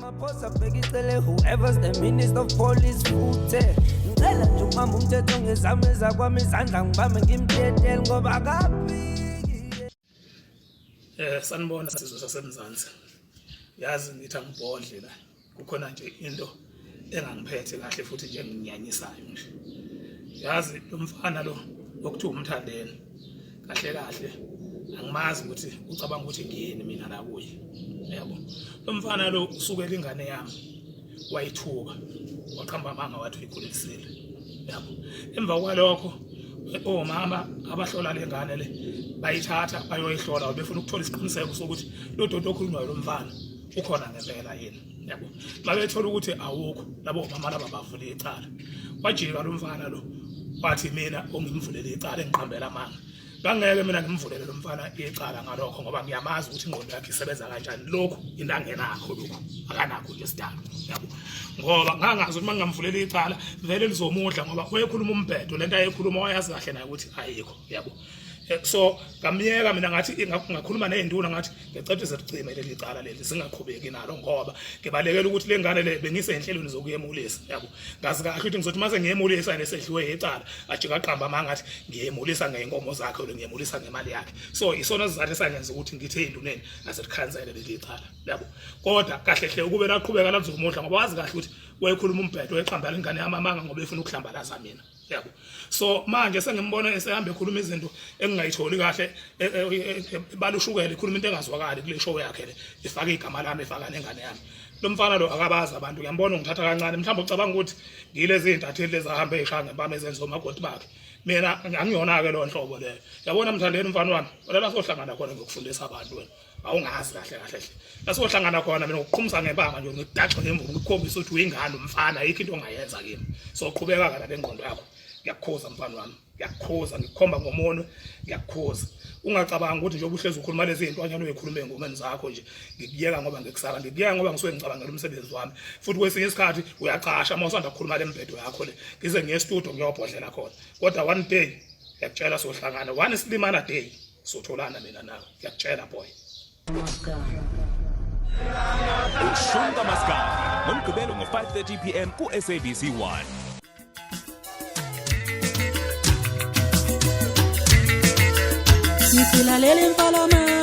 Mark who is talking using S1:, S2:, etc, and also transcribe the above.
S1: Ramaphosa bheka icele, whoever's the minister of police futhe. Ngicela nje ukubamba umthetho ngezami ezakwami izandla, ngibambe ngimdedele ngoba akaphiki.
S2: Sanibona sizwe saseMzansi. Yazi ngithi angibhodle la. Kukhona nje into engangiphethe kahle futhi nje nginyanyisayo nje. Yazi lo mfana lo okuthiwa uMthandeni kahle kahle angimazi ukuthi ucabanga ukuthi ngiyini mina la kuye. Yabo. Lo mfana lo usukela ingane yami wayithuka waqhamba amanga wathi uyikhulisile. Yabo. Emva kwalokho omama abahlola le ngane le bayithatha bayoyihlola befuna ukuthola isiqiniseko sokuthi lo doti okhulunywayo lo mfana ukhona ngempela yini. Yabo, babethola ukuthi awukho labo mama laba bavula icala. Wajika lo mfana lo wathi mina ongimvulele icala engiqambela amanga. Ngangeke mina ngimvulele lo mfana icala ngalokho ngoba ngiyamazi ukuthi ingqondo yakhe isebenza kanjani. Lokhu into angenakho, lokhu akanakho nje sidalo. Yabo, ngoba ngangazi ukuthi mangingamvulela icala vele lizomudla, ngoba wayekhuluma umbhedo. Lento ayekhuluma wayazi kahle naye ukuthi ayikho. Yabo, so ngamyeka mina, ngathi ngakhuluma nezinduna, ngathi ngicela ize licime leli cala leli, singaqhubeki nalo, ngoba ngibalekela ukuthi le ngane le bengisenhlelweni zokuyemulisa. Yabo, ngazi kahle ukuthi ngizothi mase ngiyemulisa nesedliwe icala ajika aqamba amanga ngathi ngiyemulisa ngeyinkomo zakhe lo ngiyemulisa ngemali yakhe. So isona sizathu esangenza ukuthi ngithi ezinduneni aselikhansele leli cala. Yabo, kodwa kahle hle ukube laqhubeka lazomudla, ngoba wazi kahle ukuthi wayekhuluma umbhedo, wayeqambela ingane yami amanga ngoba efuna ukuhlambalaza mina. Yabo, so manje sengimbona esehamba ekhuluma izinto engingayitholi kahle, balushukela ikhuluma into engazwakali kule show yakhe le, ifaka igama lami, ifaka nengane yami. Lo mfana lo akabazi abantu. Ngiyambona ngithatha kancane, mhlawumbe ucabanga ukuthi ngilezi zintatheli lezi ahambe eyishaya ngempama ezenza omakoti bakhe. Mina angiyona-ke lo nhlobo leyo. Yabona Mthandeni, mfana wami, wena la sohlangana khona ngiyokufundisa abantu. Wena awungazi kahle kahle hle. La sohlangana khona mina ngokuqhumisa ngempama nje, ngikudaxe ngemvubu, ngikukhombisa ukuthi uyingane umfana, ayikho into ongayenza kimi. So qhubeka kana le ngqondo yakho. Ngiyakukhuza mfana wami, ngiyakukhuza, ngikukhomba ngomunwe, ngiyakukhuza. Ungacabanga ukuthi njengoba uhlezi ukhuluma lezi ntwanyana uyikhuluma ey'ngomeni zakho nje ngikuyeka ngoba ngikusaba. Ngikuyeka ngoba ngisuke ngicabangela umsebenzi wami. Futhi kwesinye isikhathi uyacasha uma usanda kukhuluma le mbhedo yakho le, ngize ngiye estudio ngiyobhodlela khona. Kodwa one day ngiyakutshela sohlangana, one silimana day sotholana mina nawe, ngiyakutshela boy.
S3: Ushunqa Maskandi ngoMgqibelo ngo-5:30 p.m. ku-SABC 1.
S4: Ngisilalela imfalama.